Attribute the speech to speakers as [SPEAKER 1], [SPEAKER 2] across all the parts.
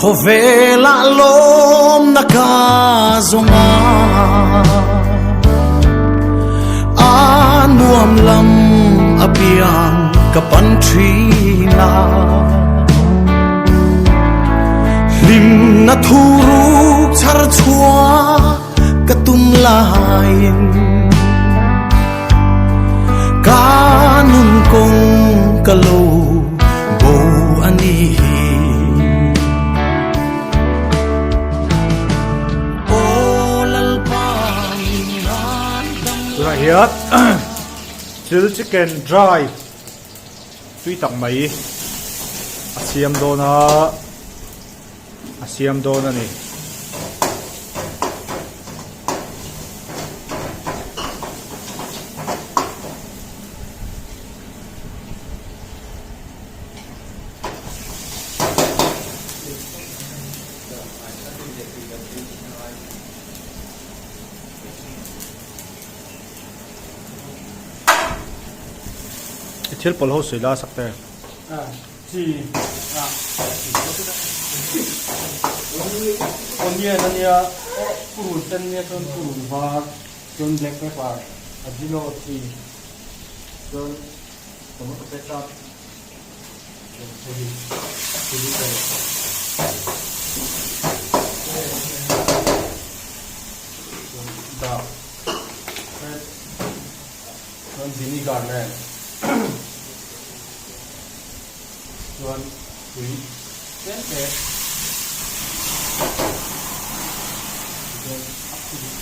[SPEAKER 1] Khawvelah lawmna ka zawng a, a nuam lam apiang ka pan thin a. Hlimna thuruk chhar chhuah ka tum laiin ka nun kawng ka lo bo a ni hi. Aw Lalpa min ngaihdam la.
[SPEAKER 2] Tunah hian chil chicken dry tui tak mai a siam dawn a. A siam dawn a ni. I thil pawlh ho sawi la sak te.
[SPEAKER 3] Chi a onion ania purun sen ania chuan purun var chuan black pepper ajino chi chuan tomato ketchup chuan hei hi chilli paste chuan dah chuan vinegar nen. Chuan tui tlem te tichuan a khu duh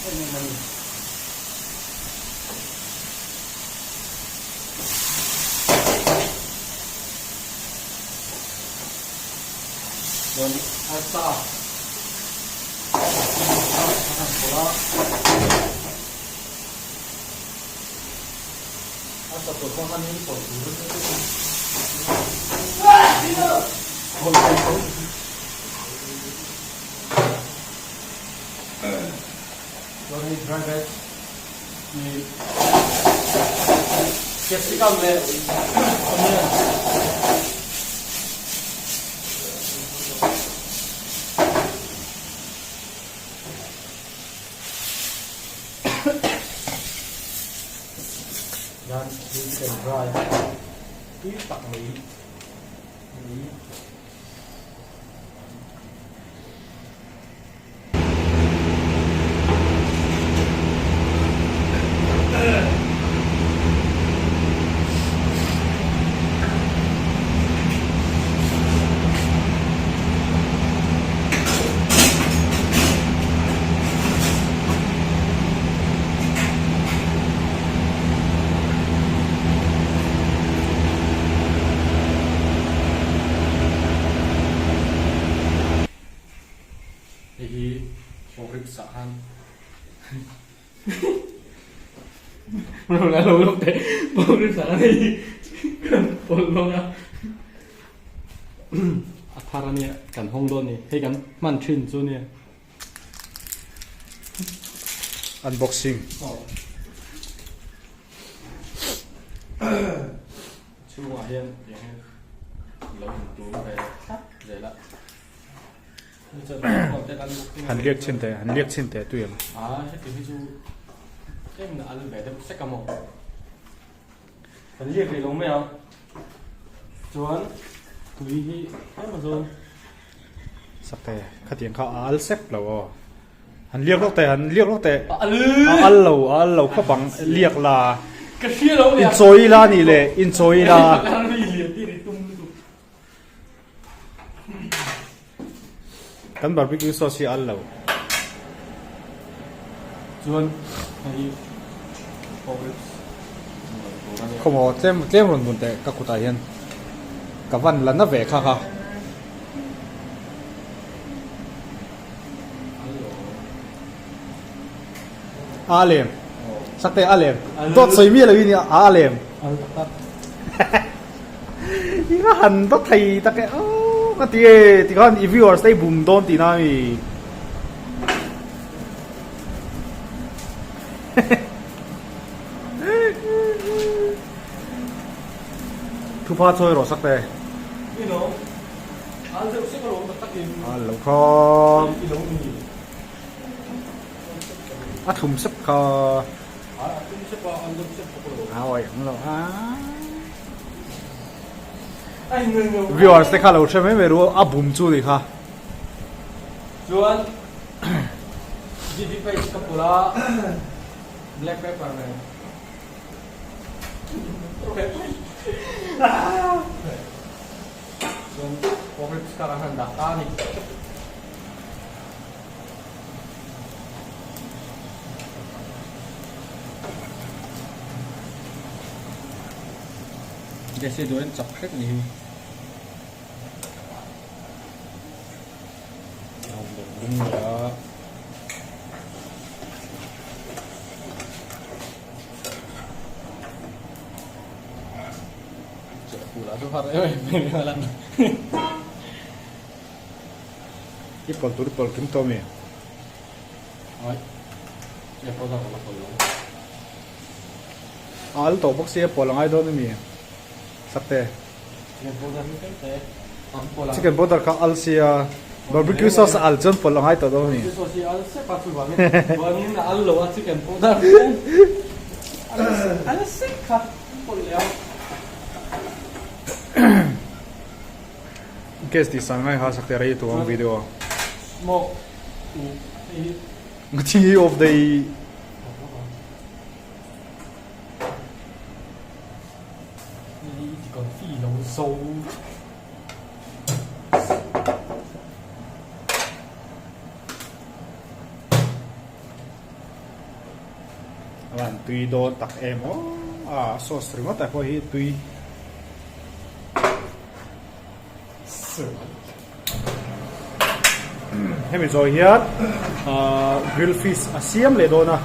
[SPEAKER 3] em em a ni. Chuan arsa a han pawlh a. A sa tawh kha khanin pawlh tur a nia. Pawlh thei tho. Chuan hei dry veg hi capsicum leh onion. Hian thil chicken dry tui tak mai ni. Hei hi porridge ah khan porridge ah khan hei hi kan pawlh lawng a a thar ania kan hawng dawn a ni hei kan hman thin chu nia.
[SPEAKER 2] Unboxing.
[SPEAKER 3] Chhungah hian tiang hian lo intur ve thlap zel a.
[SPEAKER 2] Han liak chhin teh, han liak chhin teh tui ang.
[SPEAKER 3] A heti hi chu tlem na al ve deuh sek a maw. Kan liak rih lo mai ang. Chuan tui hi tlem a zawn.
[SPEAKER 2] Sakte khatiang kha a al sek lo aw. Han liak lawk teh, han liak lawk teh. A al lo, a al lo khawp ang, liak la.
[SPEAKER 3] Ka hria lo nia.
[SPEAKER 2] Inchawi la nih le, inchawi la. Kan barbecue sauce hi a al lo.
[SPEAKER 3] Chuan hei pork ribs tur a nia.
[SPEAKER 2] Khawmaw tlem tlem rawn bun teh ka kutah hian ka van la na ve kha kha. A a lem. Sakte a lem. Dawt sawi miah lo hi nia a a lem. I va han dawt thei tak e aww ka ti e tikhan i viewers te i bum dawn tihna a mi. Thupa chawi rawh sakte. Al lo khawm. A thlum sep kha. A awih ang lo a. Viewers te kha lo hre mai mai ru a bum chu ni kha.
[SPEAKER 3] Chuan GD page ka pula black pepper nen. Chuan pork ribs kha kan han dah ta a ni. Gas hi duhin chak hrek ni hi. Lung leh a.
[SPEAKER 2] I pawlh tur i pawlh kim tawh mi? A al tawh bawk sia pawlh a ngai dawn ami? Sakte. Chicken powder kha al sia barbecue sauce a al chuan pawlh a ngai tawh dawn ami? Case tih sang ngai ha sak te rei tu ang video. Tea of the Avan tui dawn tak em aw a sauce ringawt ah pawh hi tui hemi zawh hian ahh grill fish a siam leh dawn a.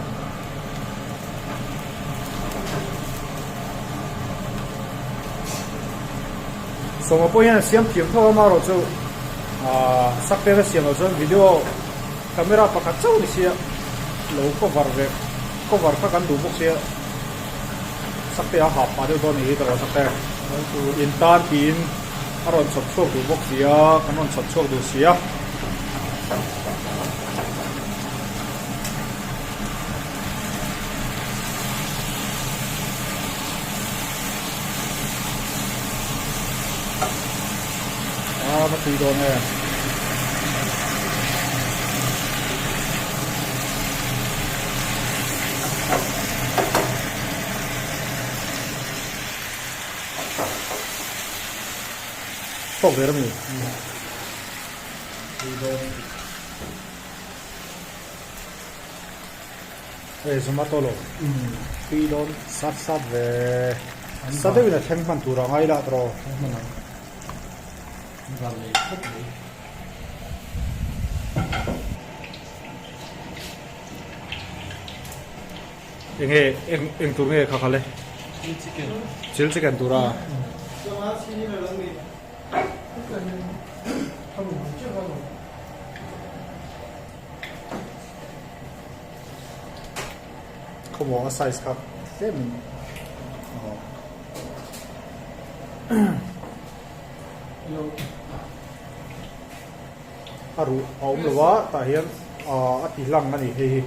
[SPEAKER 2] Sawma pawh hian a siam thiam tho a amaherawhchu ahh sak te a siam loh chuan video camera pakhat chauh ni sia lo cover ve cover kha kan duh bawk sia sak te a hah phah deuh dawn a ni hi ka rawn sak te in tan tiin a rawn chhawp chhuak duh bawk sia kan rawn chhawp chhuak duh sia. A va tui dawn em. Tawk der ami. Tui dawn. Hei zomato lo tui dawn sat sat ve sa deuhin a thleng hman tur a ngai lah tawh enge eng eng tur nge kha kha le chil chicken tur a. Khawmuang a size kha tlem in a ruh a awm lo a tah hian a ti hlang a ni hei hi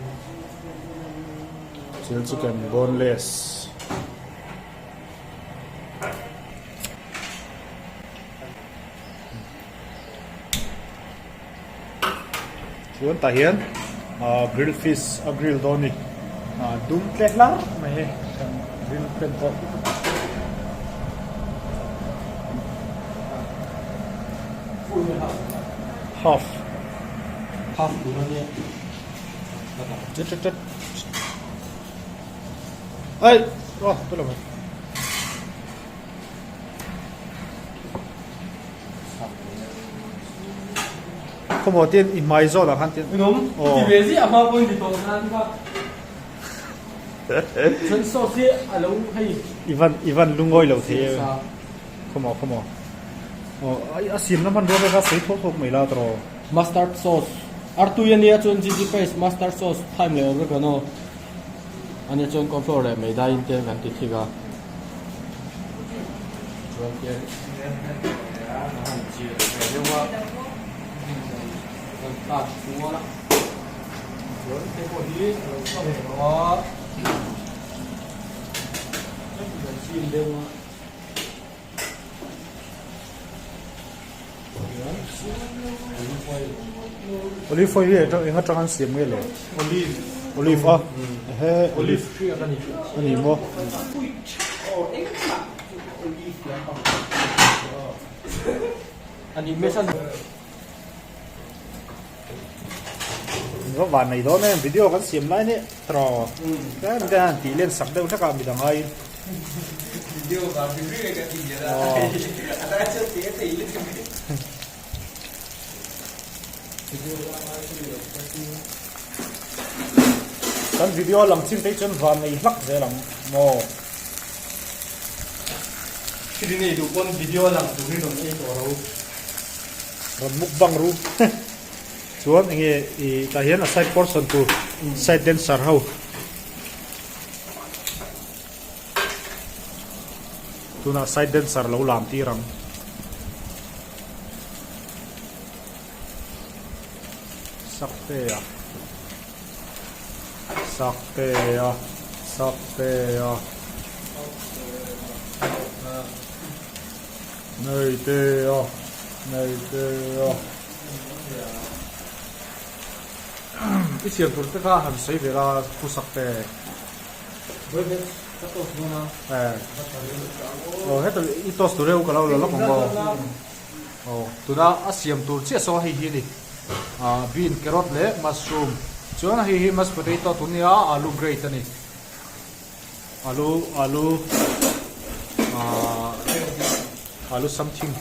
[SPEAKER 2] chil chicken boneless. Chuan tah hian ah grill fish a grill dawn a ni ah dum tle hlar mai hei kan grill pen pawh. Half
[SPEAKER 3] Half tur a nia
[SPEAKER 2] Chet chet chet Ai oh tu lo mai. Khawmaw tin i hmai zawn ah khan tin
[SPEAKER 3] Ngom ti ve ziah hma pawhin ti tawh khan kha chuan sauce hi a lo hei
[SPEAKER 2] i van i van lungawi lo thei e khawmaw khawmaw aw a siamna hmanrua te kha sawi thawk thawk mai la tawh
[SPEAKER 3] Mustard sauce artui ania chuan ginger paste mustard sauce thyme leh oregano ania chuan corn flour leh maida in te kan ti thik a. Chuan tiang a han chiah ve deuh a. a, kan cut kual a, chuan hei pawh hi a lo tha ve tawh a, kan chim deuh a.
[SPEAKER 2] Olive oil hi eng atang an siam nge le?
[SPEAKER 3] Olive.
[SPEAKER 2] Olive a? Ehe
[SPEAKER 3] olive hriak a ni.
[SPEAKER 2] A ni maw?
[SPEAKER 3] A ni mesa.
[SPEAKER 2] Va van nei dawn em video kan siam lai nih tawh tlem te han tih len sak deuh hlek a midang aiin.
[SPEAKER 3] Video ka ti ri ka ti nia a ta chu ti a thei lutuk
[SPEAKER 2] Kan video lang chin te hi chuan van nei hlak zel ang maw.
[SPEAKER 3] Thil nei duh pawn video lang turin rawn ei tawh ro.
[SPEAKER 2] Rawn mukbang ru. Chuan enge i tah hian a side portion tur side dancer ho. Tunah side dancer lo lam tir ang. Saktea Saktea Saktea Neitea Neitea I siam tur te kha han sawi ve la pu Sakte.
[SPEAKER 3] Ka toast dawn a.
[SPEAKER 2] Eh. Aw heta i toast tur reuh ka lo la lawk ang aw. Aw tuna a siam tur chiah saw hei hi a ni. Ah bean, carrot leh mushroom. Chuan hei hi mashed potato tun nia alu grate a ni. Alu alu ah alu something.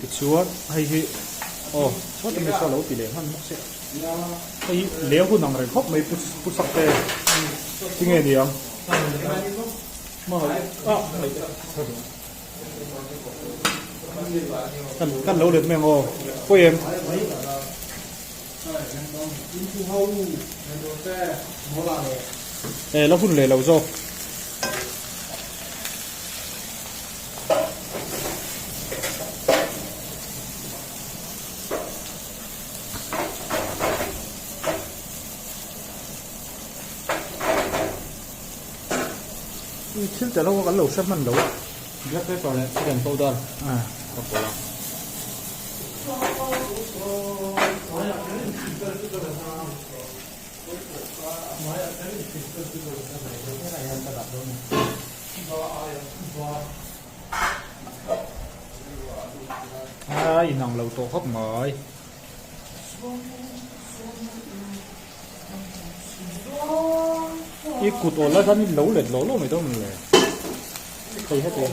[SPEAKER 2] Tichuan hei hi aw sawti mai saw lo ti leh hman bawk se hei hi leng hun ang reng khawp mai pu pu chak te tinge ni ang kan kan lo let mai ang aw pawi em. E la hun leh lo zawk. Thil tel ho kan lo hre hman lo a.
[SPEAKER 3] Black pepper leh chicken powder ka pawlh a.
[SPEAKER 2] A inang lo tawh khawp mai. I kut awl lai khan i lo let lo lo mai dawn le. Thei heti.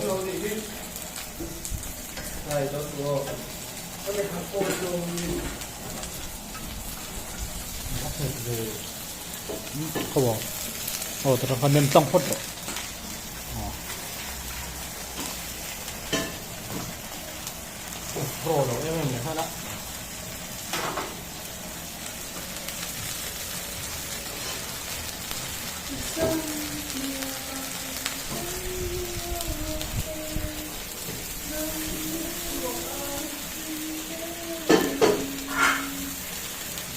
[SPEAKER 2] Khaw aw aw ta khan nem tlang phawt rawh
[SPEAKER 3] Pro lo em em leh nghal a.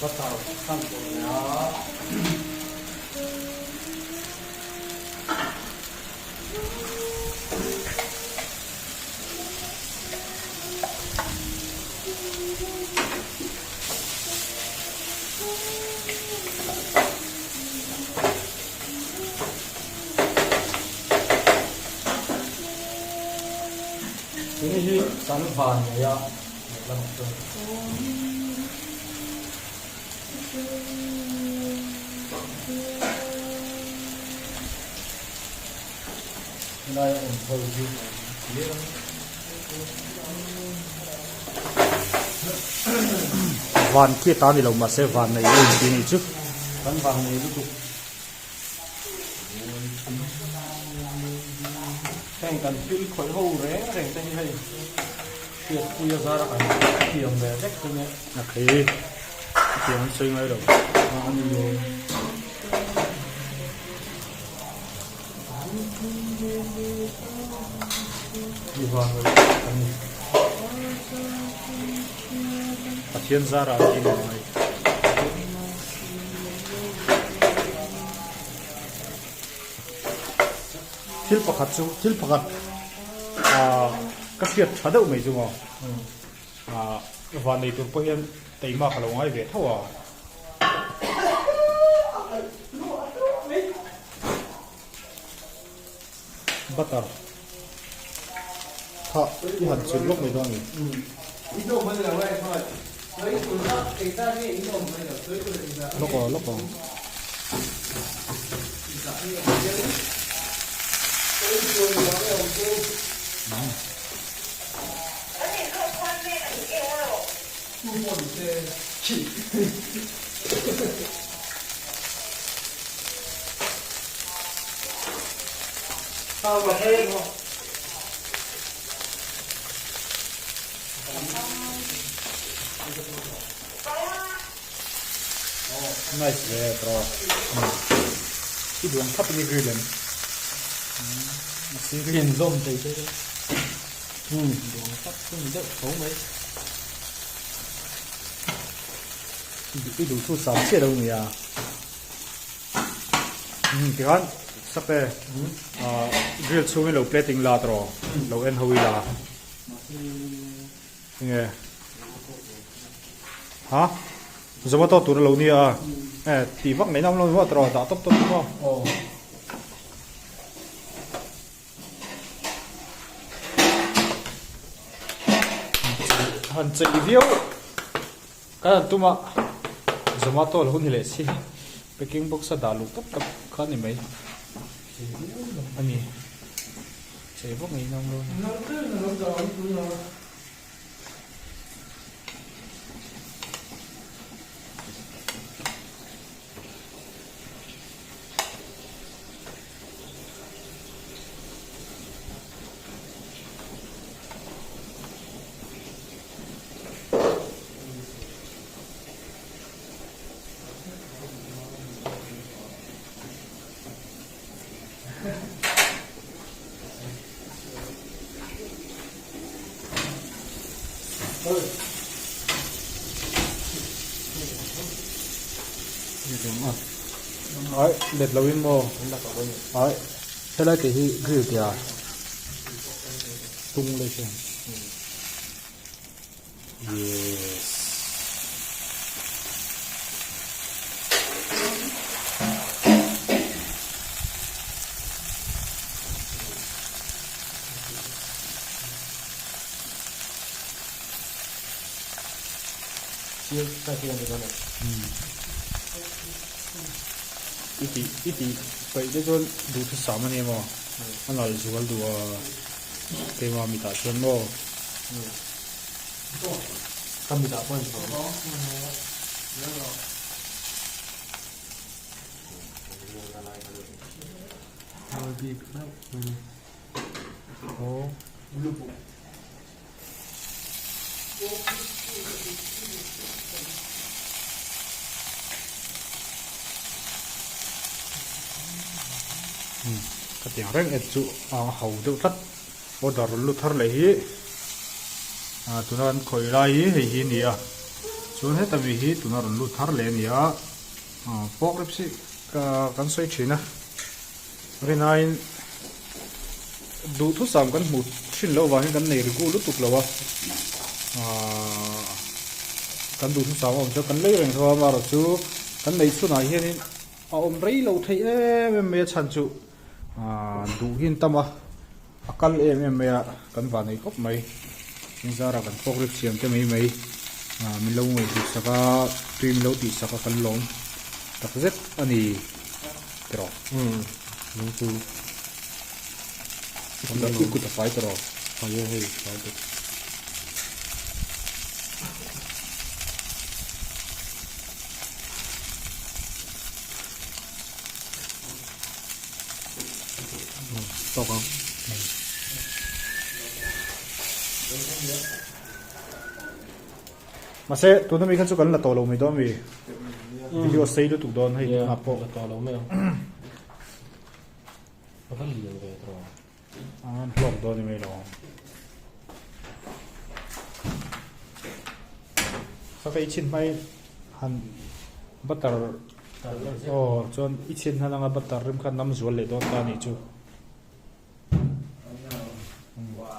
[SPEAKER 3] Butter khan pawlh leh a. Tuni hi kan van nei a lehlamah chuan. Helai a awm ho hi
[SPEAKER 2] Van khi ta ni lo mahse van nei lo inti ni chu.
[SPEAKER 3] Kan van nei lutuk. Heng kan thil khawih ho reng reng te hi hei hriatpui a zara kan thiam ve vek te nia.
[SPEAKER 2] A khi thiam an sawi ngai lo.
[SPEAKER 3] A ni lo.
[SPEAKER 2] Pathian zara an tih mai. Thil pakhat chu thil pakhat ah ka hriat tha deuh mai chu maw ah van nei tur pawh hian teima ka lo ngai ve tho a. Butter kha i han chhun lawk mai dawn a ni. Lawk aw lawk aw. Nice ve bro. I duang thap in i grill em?
[SPEAKER 3] In zawm thei che. Duang thap chu ni deuh tho mai.
[SPEAKER 2] I duh thu sam chiah lo nia. Tikhan sak e grill chhungin lo plating la tawh lo en ho ila. Enge ha zomato tur a lo nia e tih vak mai nam lo maw tawh dah tawp tawp maw. Han chei viau kan han tum a zomato lo ni leh si packing box a dah luh tawp tawp kha a ni mai a ni chei vak ngei nang lo a ni. Ai let lo in maw ai helai te hi grill tia tung leh che yes I tih i tih peih te chuan duhthusam a ni maw a nalh zual duh a keimah mitah chuan maw.
[SPEAKER 3] Ka mitah pawh a inchhawm.
[SPEAKER 2] Aw. Ka tiang reng et chu a ho deuh tlat order rawn lut thar leh hi ah tuna kan khawih lai hi hei hi a ni a chuan heta mi hi tuna rawn lut thar leh a ni a ah pork ribs hi kan sawi thin a. Rinaiin duhthusam kan hmuh thin loh vangin kan nei rigu lutuk lo a, aaa kan duhthusam a awm chuan kan lei reng tho a, amaherawh chu kan nei chhunah hianin a awm rei lo thei em em mai a chhan chu aaa duh hi an tam a, a kal em em mai a, kan vah nei khawp mai, tin zara kan phawk rip siam te mai mai aaa min lo ngaihtuah sak a, tui min lo tih sak a kan lawm takzet a ni. Tiraw?
[SPEAKER 3] Umm nang chu
[SPEAKER 2] I kut a fai tiraw?
[SPEAKER 3] Fai e hei fai bawk. Tawk ang.
[SPEAKER 2] Mahse tuna mi kha chu kan la tawh lo mai dawn mi video sei lutuk dawn hei tunah pawh
[SPEAKER 3] la tawh lo mai ang. A va lian ve tawh.
[SPEAKER 2] An hlawk dawn ni mai lo. Ka ka i chhin hmai han butter aw chuan i chhin hman anga butter rim kha nam zual leh dawn ta a nih chu.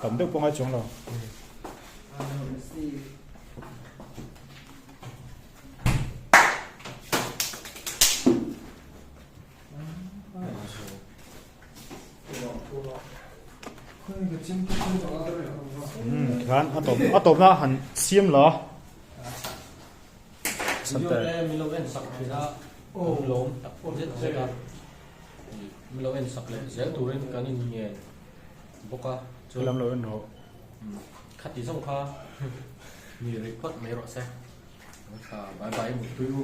[SPEAKER 2] Tam deuh pawh ngai chuang lo. Khan a tawp a tawpna han siam la.
[SPEAKER 3] Video te min lo en sak thin a lawm tak zet zet a. Min lo en sak leh zel turin kan in ngen bawk a.
[SPEAKER 2] Chuan lo en rawh.
[SPEAKER 3] Khati zawng kha mi rih phawt mai rawh se. Bye bye mutui u.